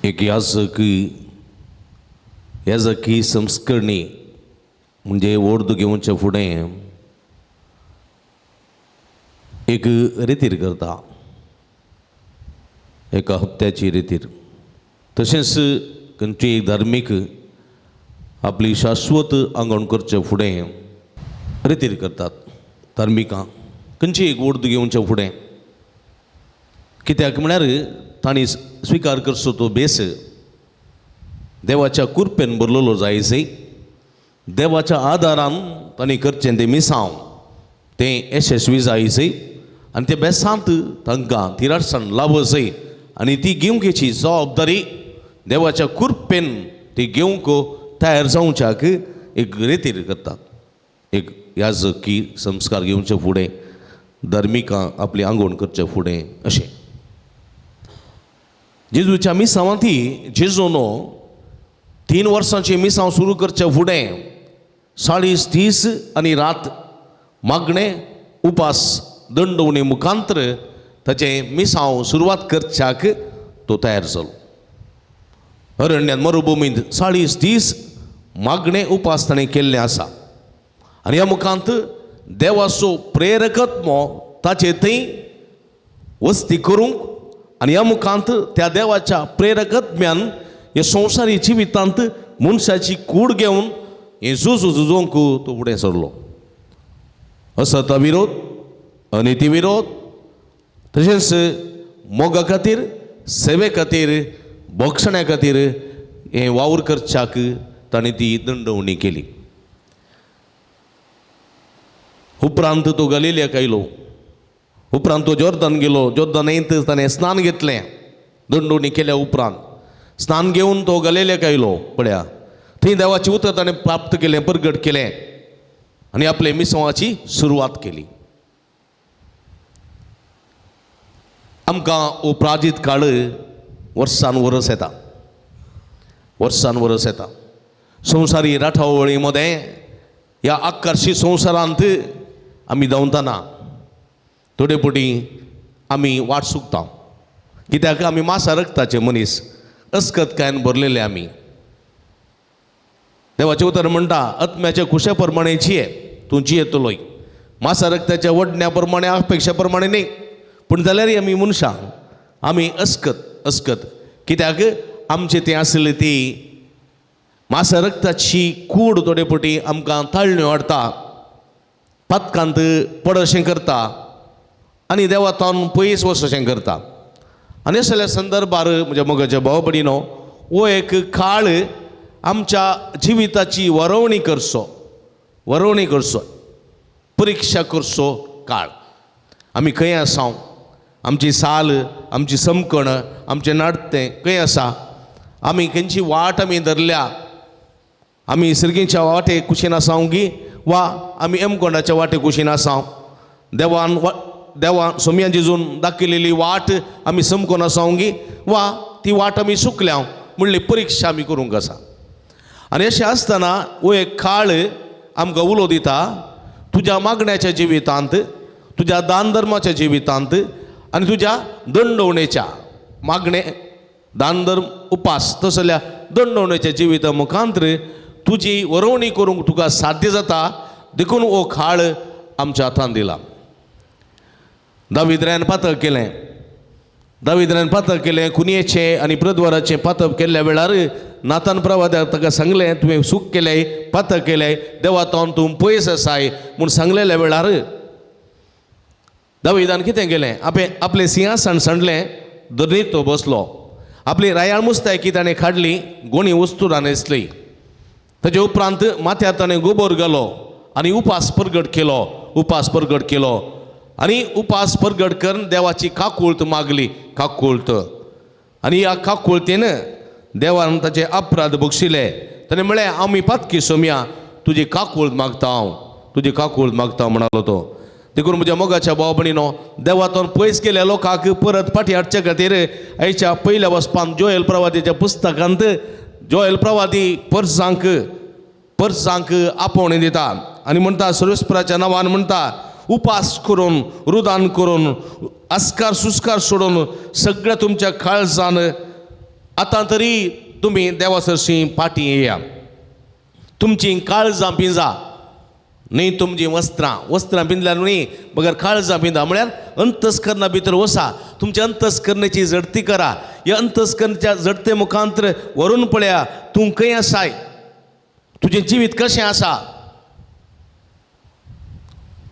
एक याजकी संस्करणी म्हणजे ओर्द घेवचे फुडें एक रितीर करता, एका हप्त्याची रितीर. तशेंच खंयची एक धार्मीक आपली शाश्वत आंगवण करचे फुडें रितीर करतात. धार्मिकां खंयची एक ओर्द घेवचे फुडें, कित्याक म्हळ्यार तांणी स्विकार करचो तो बेस देवाच्या कुरपेन भरलेलो जायजय. देवाच्या आदारान तांणी करचें तें मिसांव तें यशस्वी जायजय आनी ते बेसांत तांकां तिराटसाण लावजय आनी ती घेवंकेची जबाबदारी देवाच्या कुरपेन ती घेवंक तयार जावच्याक एक रेतीर करतात. एक याजकी संस्कार घेवचे फुडें धार्मिकां आपली आंगवण करचे फुडें अशें जेजूच्या मिसांवांती जेजून 3 वर्सांची मिसांव सुरू करचे फुडें 40 दीस आनी रात मागणें उपास दंडवणी मुखांतर ताचें मिसांव सुरवात करच्याक तो तयार जालो. अरण्यांत मरुभुमींत 40 दीस मागणें उपास ताणें केल्लें आसा आनी ह्या मुखांत देवाचो प्रेरकत्मो ताचे थंय वस्ती करूंक आनी ह्या मुखांत त्या देवाच्या प्रेरकत्म्यान ह्या संवसारी जिवितांत मनशाची कूड घेवन हें झुजू झुजोवंक तो फुडें सरलो. असता विरोध, अनिती विरोध, तशेंच मोगा खातीर, सेवे खातीर, भोगसण्या खातीर हें वावर करच्याक ताणें ती दंडवणी केली. उपरांत तो गलिलियाक आयलो. उपरांत तो जोर्दन गेलो. जोर्दनांत ताणें स्नान घेतलें. दंडवणी केल्या उपरांत स्नान घेवन तो गलिलियाक आयलो. पळया थंय देवाचें उतर ताणें प्राप्त केलें, परगट केलें आनी आपले मिसवाची सुरवात केली. आमकां हो प्राजीत काळ वर्सान वरस येता, वर्सान वरस येता. संवसारी राठावळी मदें ह्या आकर्शी संवसारांत आमी धांवतना थोडे फावटी आमी वाट चुकता. कित्याक आमी मासा रक्ताचे मनीस, अस्कतकायेन भरलेले आमी. देवाचें उतर म्हणटा आत्म्याच्या खुशा प्रमाणे जिये, तूं जियेतलोय. मासा रक्ताच्या वडण्या प्रमाणे, अपेक्षा प्रमाणे न्ही. पूण जाल्यारय आमी मनशां, आमी अस्कत अस्कत. कित्याक आमचें तें आसलें ती मासा रक्ताची कूड थोडे फावटी आमकां ताळण्यो हाडटा, पातकांत पडशें करता आनी देवा तावन पयस वचशें करता. आनी असल्या संदर्भार म्हज्या मोगाच्या भाव भयणीनो, हो एक काळ आमच्या जिविताची वरोवणी करचो, वरोवणी करचो, परिक्षा करचो काळ. आमी खंय आसा, आमची साल, आमची समकण, आमचें नाडतें खंय आसा, आमी खंयची वाट आमी धरल्या, आमी सिरगींच्या वाटे कुशीन आसा गी वा आमी एमकोंडाच्या वाटे कुशीन आसा. देवान देवान सोमयान जेजून दाखयलेली वाट आमी समकोन आसा गी वा ती वाट आमी चुकल्या म्हणली परिक्षा आमी करूंक आसा. आनी अशें आसतना हो एक काळ आमकां उलो दिता, तुज्या मागण्याच्या जिवितांत, तुज्या दान धर्माच्या जिवितांत आनी तुज्या दंडवणेच्या मागणे दान धर्म उपास तसल्या दंडवणेच्या जिविता मुखांतर तुजी वरोवणी करूंक तुका साध्य जाता. देखून हो काळ आमच्या हातान दिला. दाविद्र्यान पातक केलें, दाविद्र्यान पातक केलें, कुनयेचें आनी प्रद्वाराचें पातक केल्ल्या वेळार नातान प्रवाद्याक ताका सांगलें, तुवें सूख केलें, पातक केलें, देवा तावन तूं पयस आसाय म्हूण सांगलेल्या वेळार दाविदान कितें केलें, आपलें आपलें सिंहासन सांडलें, दर्नीत तो बसलो. आपली रायाळ मुस्तायकी ताणें काडली, गोणी वस्तुरां न्हेसली. ताजे उपरांत माथ्यार ताणें गोबोर घालो आनी उपास परगट केलो, उपास परगट केलो आनी उपास परगट करून देवाची काकूळत मागली, काकूळत. आनी ह्या काकूळतेन देवान ताचे अपराध बक्षिले. ताणें म्हळें, आमी पातकी सोमया, तुजी काकूळत मागता हांव, तुजी काकूळत मागता म्हणालो तो. देखून म्हज्या मोगाच्या भाव भयणीनो, देवातून पयस गेल्या लोकांक परत फाटीं हाडचे खातीर आयच्या पयल्या वचपान जोएल प्रवादीच्या पुस्तकांत जोएल प्रवादी परसांक परसांक आपोवणें दिता आनी म्हणटा, सर्वेस्पराच्या नांवान म्हणटा, उपास करून, रुदान करून, आस्कार सुस्कार सोडून सगळ्या तुमच्या काळजान आतां तरी तुमी देवा सरशीं पाटी येया, तुमचीं काळजां पिंजा, न्ही तुमचीं वस्त्रां, वस्त्रां पिंजल्यार न्ही बगर काळजां पिंजा म्हळ्यार अंतस्करणा भितर वसा, तुमच्या अंतस्करणेची झडती करा, ह्या अंतस्करणच्या झडते मुखांतर व्हरून पळया तूं खंय आसाय, तुजें जिवीत कशें आसा,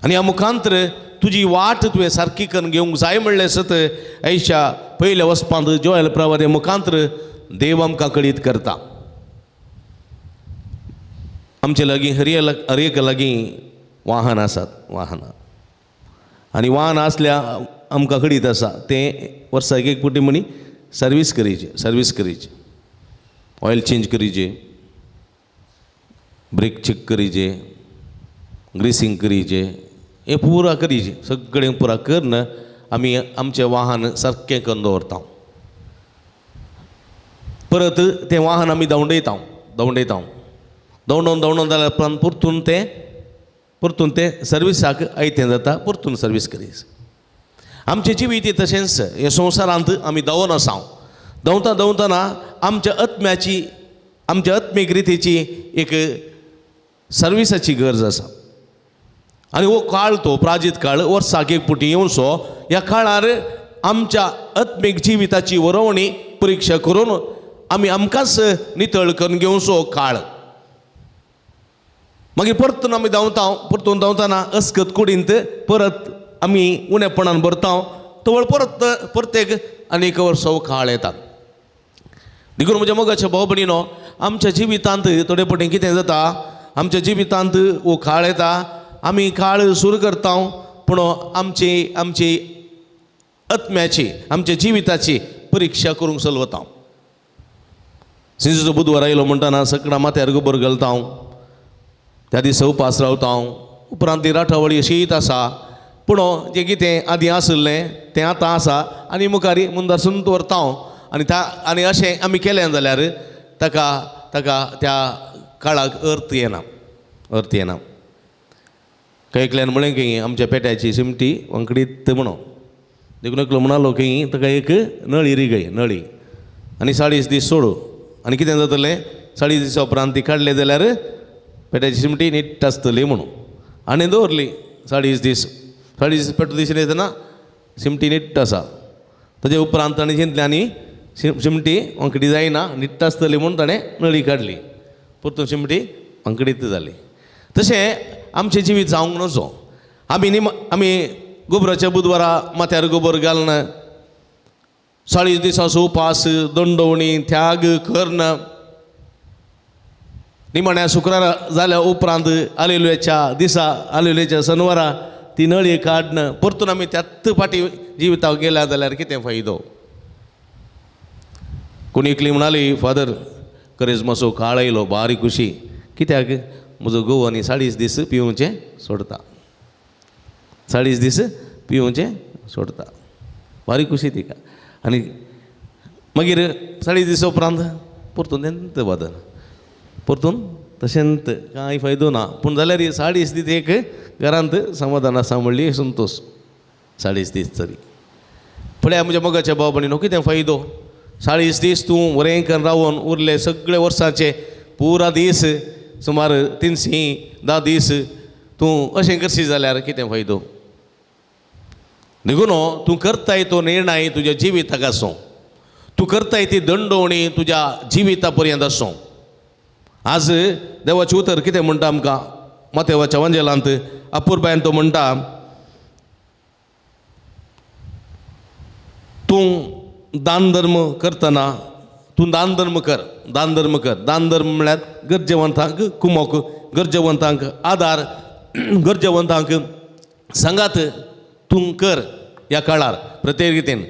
आनी ह्या मुखांतर तुजी वाट तुवें सारकी करून घेवंक जाय म्हणलें सत आयच्या पयल्या वचपांत जोयल प्रवादे मुखांतर देव आमकां कळीत करता. आमचे लागीं हर एक लागीं वाहन आसात, वाहनां आनी वाहन आसल्या आमकां कळीत आसा तें वर्साक एक फावटी म्हणी सर्वीस करीचे, सर्वीस करीचे, ऑयल चेंज करीचे, ब्रेक चेक करीचे, ग्रीसींग करीचे, हें पुरा करीचे, सगळें पुरा करून आमी आमचें वाहन सारकें करून दवरता. परत तें वाहन आमी धांवडयता, धांवडयता, धांवडोवन धांवडोवन जाल्यार उपरांत परतून तें सर्विसाक आयतें जाता, परतून सर्वीस करीस. आमचें जिवीत तशेंच हे संवसारांत आमी धांवून आसा, धांवता धांवतना आमच्या आत्म्याची, आमच्या आत्मीक रितीची एक सर्विसाची गरज आसा. आनी हो काळ तो प्राजीत काळ वर्साक एक फावटी येवचो, ह्या काळार आमच्या आत्मीक जिविताची वरोवणी परिक्षा करून आमी आमकांच नितळ करून घेवचो काळ. मागीर परतून आमी धांवता, परतून धांवतना अस्कत कुडींत परत आमी उणेपणान भरता, तवळ परत प्रत्येक आनी एक वर्स हो काळ येता. देखून म्हज्या मोगाच्या भाव भयणीनो, आमच्या जिवितांत थोडे फावटी कितें जाता, आमच्या जिवितांत हो काळ येता, आमी काळ सुरू करता, पूण आमची आमची आत्म्याची आमच्या जिविताची परिक्षा करूंक चलवता. सिंजचो बुधवार आयलो म्हणटना सकडां माथ्यार गोबर घालता, त्या दिसा उपास रावता, उपरांत ती राठावळी शीत आसा, पूण जें कितें आदीं आशिल्लें तें आतां आसा आनी मुखार मुंदारसून दवरता. आनी त्या आनी अशें आमी केलें जाल्यार ताका ताका त्या काळाक अर्थ येना, अर्थ येना. खंय एकल्यान म्हळें की आमच्या पेट्याची शिमटी वांकडीत म्हणून, देखून एकलो म्हणालो की ताका एक नळी रिगय, नळी, आनी 40 दीस सोडू, आनी कितें जातलें, 40 दिसा उपरांत ती काडले जाल्यार पेट्याची शिमटी नीट आसतली म्हणून, आनी दवरली 40 दीस. 40 दीस पेटो दिसून येतना शिमटी नीट आसा. ताजे उपरांत ताणें चिंतलें आनी शिमटी वांकडी जायना, नीट आसतली म्हूण ताणें नळी काडली, परतून शिमटी वांकडीत जाली. तशें आमचें जिवीत जावंक नजो. आमी निम आमी गोबराच्या बुधवारा माथ्यार गोबर घालून 40 दिसांचो उपास, दंडवणी, त्याग कर्ण, निमाण्या शुक्रारा जाल्या उपरांत आलेलुयाच्या दिसा, आलेलुयाच्या सनवारा ती नळी काडन परतून आमी त्याच फाटी जिविताक गेल्या जाल्यार कितें फायदो. कोणी एकली म्हणाली, फादर करेजमाचो काळ आयलो, बारीक खुशी, कित्याक म्हजो घोव आनी 40 दीस पिवचें सोडता, 40 दीस पिवचें सोडता, बारीक खुशी तिका. आनी मागीर 40 दिसा उपरांत परतून तेंच फादर, परतून तशेंच कांय फायदो ना, पूण जाल्यार 40 दीस एक घरांत समाधान आसा म्हणली संतोश, 40 दीस तरी. पळया म्हज्या मोगाच्या भाव भयणीनो, कितें फायदो, 40 दीस तूं बरें करून रावन उरले सगळे वर्साचे पुरा दीस सुमार 310 दीस तूं अशें करशी जाल्यार कितें फायदो. देखून तूं करताय तो निर्णय तुज्या जिविताक आसूं, तूं करताय ती दंडवणी तुज्या जिविता पर्यंत आसूं. आज देवाचें उतर कितें म्हणटा आमकां, मातेवाच्या वांजेलांत अपुरबायन तो म्हणटा, तूं दान धर्म करतना तूं दान धर्म कर, दान धर्म कर. दान धर्म म्हळ्यार गरजेवंतांक कुमोक, गरजेवंतांक आदार, गरजेवंतांक सांगात तूं कर. ह्या काळार प्रत्येक रितीन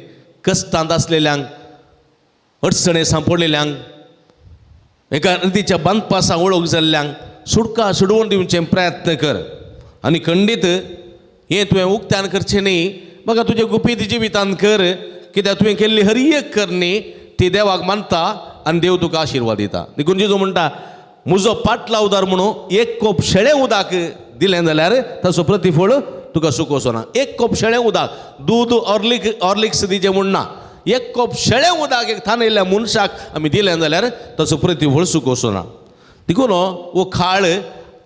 कश्टांत आसलेल्यांक, अडचणे सांपडलेल्यांक, एका रितीच्या बांदपासां वळख जाल्ल्यांक सुटका सोडोवन दिवचें प्रयत्न कर. आनी खंडीत हें तुवें उक्त्यान करचें न्ही, म्हाका तुजें गुपीत जिवितान कर, कित्याक तुवें केल्ली हर एक करणी ती देवाक मानता आनी देव तुका आशिर्वाद दिता. देखून जेजू म्हणटा, म्हजो पाटलावदार म्हणून एक कोप शेळें उदक दिलें जाल्यार ताचो प्रतिफळ तुका सुकोवचो ना. एक कोप शेळें उदक, दूद ऑर्लिक्स दिचें म्हूण ना, एक कोप शेळें उदक एक थानयल्ल्या मनशाक आमी दिलें जाल्यार ताचो प्रतिफळ सुकोवचो ना. देखून हो काळ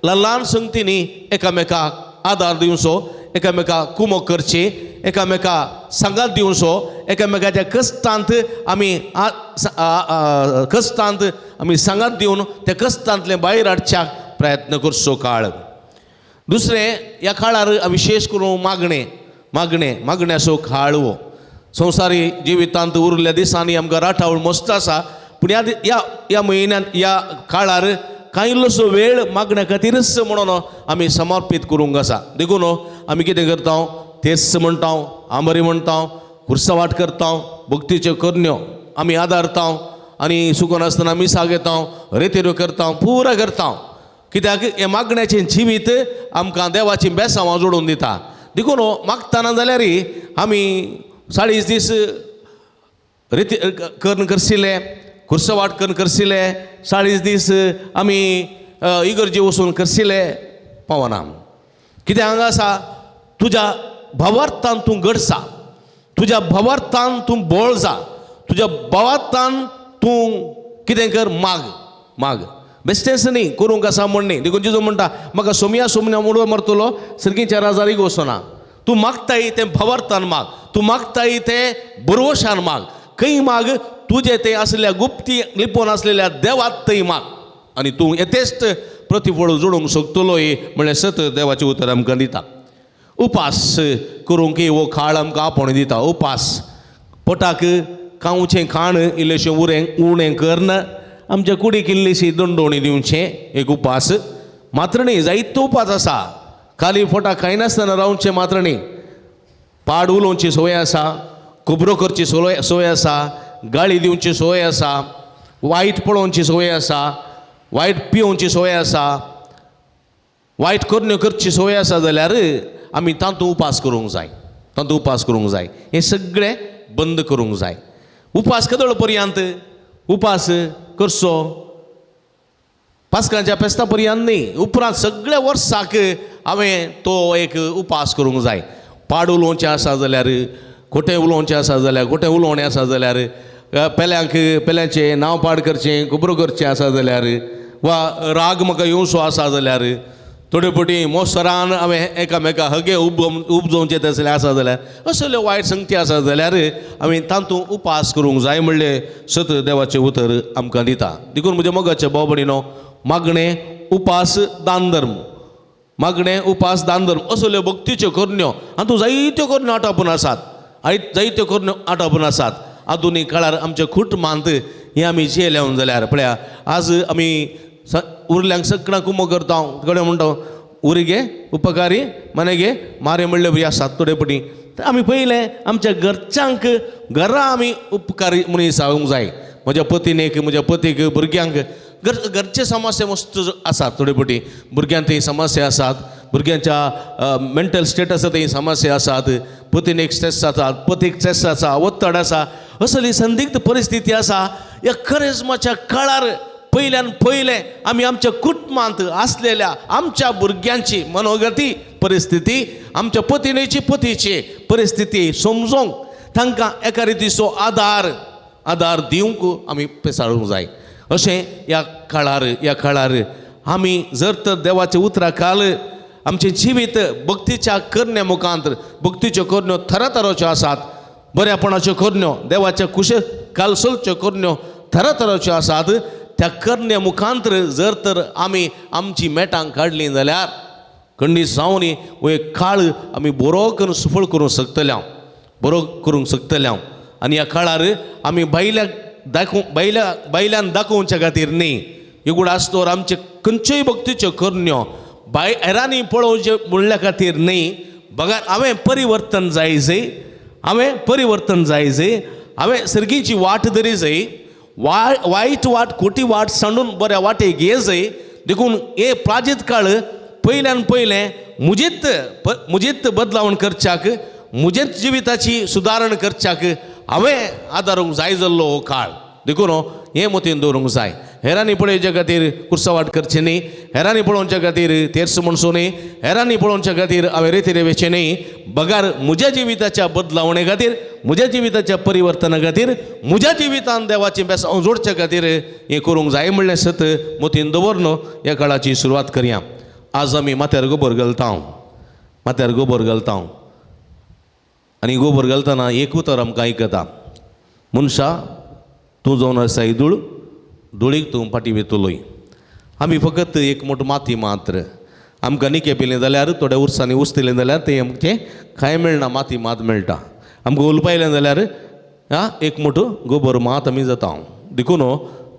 ल्हान संगतींनी एकामेकाक आदार दिवचो, एकामेकाक कुमक करची, एकामेका सांगात दिवचो, एकामेकाच्या कश्टांत आमी कश्टांत आमी सांगात दिवन त्या कश्टांतलें भायर हाडच्याक प्रयत्न करचो काळ. दुसरें, ह्या काळार विशेश करून मागणें मागणें मागण्याचो काळ हो. संवसारी जिवितांत उरिल्ल्या दिसांनी आमकां राटावळ मस्त आसा, पूण ह्या ह्या ह्या म्हयन्यांत ह्या काळार कांय इल्लोसो वेळ मागण्या खातीरच म्हणून आमी समर्पीत करूंक आसा. देखून आमी कितें करता, तेच म्हणटा, आंबरी म्हणटा, खुर्सावाट करता, भक्तीच्यो करण्यो आमी आदारता आनी सुकोन आसतना मिसां घेता, रेतिरो करता, पुरा करता. कित्याक हें मागण्याचें जिवीत आमकां देवाचीं बेसांवां जोडून दिता. देखून मागतना जाल्यार आमी 40 दीस रेती करून करशिल्ले, खुर्सवाट करून करशिल्ले, 40 दीस आमी इगर्जे वचून करशिल्ले पावना. कित्याक हांगा आसा, तुज्या भावार्थान तूं गडसा, तुज्या भावार्थान तूं बोळ जा, तुज्या भावार्थान तूं कितें कर, माग माग, बेश्टेंच न्ही करूंक आसा म्हण न्ही. देखून जेजू म्हणटा म्हाका सोमया सोमया मुडो मरतलो सर्गीच्या राजारीक वचना. तूं मागताय तें भावार्थान माग, तूं मागताय तें बरवशान माग, खंय माग, तुजें तें आसल्या गुप्ती लिपोवन आसलेल्या देवात थंय माग आनी तूं येथेश्ट प्रतिफळ जोडूंक शकतलोय म्हणल्यार सत देवाचें उतर आमकां दिता. उपास करूंक हो काळ आमकां आपोवणें दिता. उपास पोटाक खावचें खाण इल्लेशें उरें उणें करन आमच्या कुडीक इल्लीशी दंडोणी दिवचें एक उपास मात्र न्ही, जायतो उपास आसा. खाली पोटाक खायनासतना रावचें मात्र न्ही, पाड उलोवची संवय आसा, खबरो करची संवय आसा, गाळी दिवची संवय आसा, वायट पळोवची संवय आसा, वायट पिवची संवय आसा, वायट करण्यो करची संवय आसा जाल्यार आमी तातूंत उपास करूंक जाय, तातूंत उपास करूंक जाय. हें सगळें बंद करूंक जाय. उपास केदोळ पर्यंत उपास करचो, पास्कांच्या फेस्ता पर्यंत न्ही, उपरांत सगळ्या वर्साक हांवें तो एक उपास करूंक जाय. पाड उलोवचें आसा जाल्यार, खोटें उलोवचें आसा जाल्यार, खोटें उलोवणें आसा जाल्यार, पेल्यांक पेल्यांचें नांव पाड करचें, खबरो करचें आसा जाल्यार, वा राग म्हाका येवचो आसा जाल्यार, थोडे फावटी मोसरान हांवें एकामेका हगे उपजोवचें तसलें आसा जाल्यार, असल्यो वायट संगती आसा जाल्यार हांवें तातूंत उपास करूंक जाय म्हणलें सत देवाचें उतर आमकां दिता. देखून म्हज्या मोगाच्या भाव भयणीनो, मागणें, उपास, दान धर्म, मागणें, उपास, दान धर्म असल्यो भक्तीच्यो करण्यो हातूंत जायत्यो करण्यो आटापून आसात, जायत्यो करण्यो आटापून आसात. आधुनीक काळार आमच्या कुटुंबांत हें आमी जियेले जाल्यार पळया, आज आमी उरल्यांक सगळ्यांक कुमो करता, कडेन म्हणटा उरगे उपकारी मनेगे मारे म्हणले बरी आसात थोडे पटी. आमी पयलें आमच्या घरच्यांक घरा आमी उपकारी मनीस जावंक जाय. म्हज्या पतीनेक, म्हज्या पतीक, भुरग्यांक घरचे समस्या मस्त आसात थोडे पटी, भुरग्यांक थंय समस्या आसात, भुरग्यांच्या मेंटल स्टेटस थंय समस्या आसात, पतीनेक स्ट्रेस आसा, पतीक स्ट्रेस आसा, ಒತ್ತಡ आसा, असली संदिग्ध परिस्थिती आसा. ह्या करेजमाच्या काळार पयल्यान पयलें आमी आमच्या कुटुंबांत आसलेल्या आमच्या भुरग्यांची मनोगती परिस्थिती, आमच्या पतीनेची पतीची परिस्थिती समजोंक तांकां एका रितीचो आदार आदार दिवंक आमी पेसाळूंक जाय. अशें ह्या काळार, ह्या काळार आमी जर तर देवाच्या उतरा खाल आमचें जिवीत भक्तीच्या करण्या मुखांत, भक्तीच्यो करण्यो थराथराच्यो आसात, बऱ्यापणाच्यो करण्यो, देवाच्या कुशे काल चलच्यो करण्यो थराथराच्यो आसात, त्या करण्या मुखांत जर तर आमी आमची मेटां काडलीं जाल्यार खंडीत जावन हो एक काळ आमी बरो करून सुफळ करूंक शकतले हांव, बरो करूंक शकतले हांव. आनी ह्या काळार आमी बायल्याक दाखोव, बायल्या बायल्यान दाखोवच्या खातीर न्ही, एगुड आसतोर आमचे खंयच्योय भक्तीच्यो करण्यो बाय हेरांनी पळोवचें म्हणल्या खातीर न्ही, बगर हांवें परिवर्तन जाय जय, हांवें परिवर्तन जाय जय, हांवें सर्गीची वाट धरी जय, वायट वाट खोटी वाट सांडून बऱ्या वाटेक ये जय. देखून हे प्राजीत काळ पयल्यान पयलें मुजीत मुजीत बदलावण करच्याक, मुजेत जिविताची सुदारण करच्याक हांवें आदारूंक जाय जाल्लो हो काळ. देखून हें मतीन दवरूंक जाय. हेरांनी पळोवच्या खातीर कुर्सावाट करचें न्ही, हेरांनी पळोवच्या खातीर तेर्स म्हणचो न्ही, हेरांनी पळोवच्या खातीर हांवें रेती रेवेचें न्ही, बगार म्हज्या जिविताच्या बदलावणे खातीर, म्हज्या जिविताच्या परिवर्तना खातीर, म्हज्या जिवितान देवाचें बेसांव जोडच्या खातीर हें करूंक जाय म्हणलें सत मतीन दवरन ह्या काळाची सुरवात करया. आज आमी माथ्यार गोबर घालता, माथ्यार गोबर घालता आनी गोबर घालतना एक उतर आमकां आयकता, मनशा तूं जावन आसाय धूळ, धुळीक तूं फाटीं वेतलोय. आमी फकत एक मोटो माती मात्र. आमकां निके पिलें जाल्यार थोड्या वर्सांनी उस्तिलें जाल्यार तें आमचें कांय मेळना, माती मात मेळटा. आमकां उलपायलें जाल्यार आं एक मोटो गोबर मात आमी जाता. देखून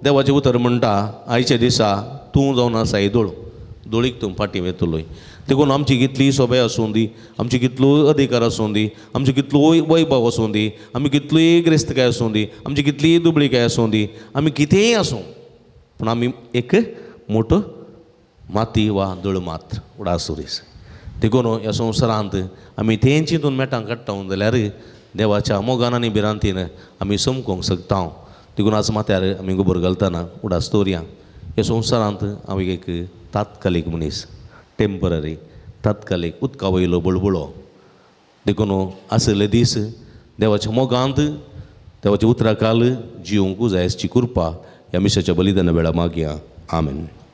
देवाचें उतर म्हणटा आयच्या दिसा तूं जावन आसाय धूळ, धुळीक तूं फाटीं वेतलोय. देखून आमची कितलीय सोबे आसूं दी, आमची कितलोय अधिकार आसूं दी, आमची कितलोय वैभव आसूं दी, आमी कितलीय ग्रेस्तकाय आसूं दी, आमची कितलीय दुबळीकाय आसूं दी, आमी कितेंय आसूं, पूण आमी एक मोटो माती वा धूळ मात्र उडासुरीस. देखून ह्या संवसारांत आमी तें चिंतून मेटां काडटा जाल्यार देवाच्या मोगान आनी भिरांतीन आमी समकोंक शकता. देखून आज माथ्यार आमी गोबर घालतना उडास दवरया, ह्या संवसारांत हांव एक तात्कालीक मनीस, टेंपररी, तात्कालीक उदका वयलो बुळबुळो. देखून आशिल्ले दीस देवाच्या मोगांत देवाच्या उतरा काल जिवंकू जाय आसची कृपा ह्या मिसाच्या बलिदाना वेळा मागया. आमेन.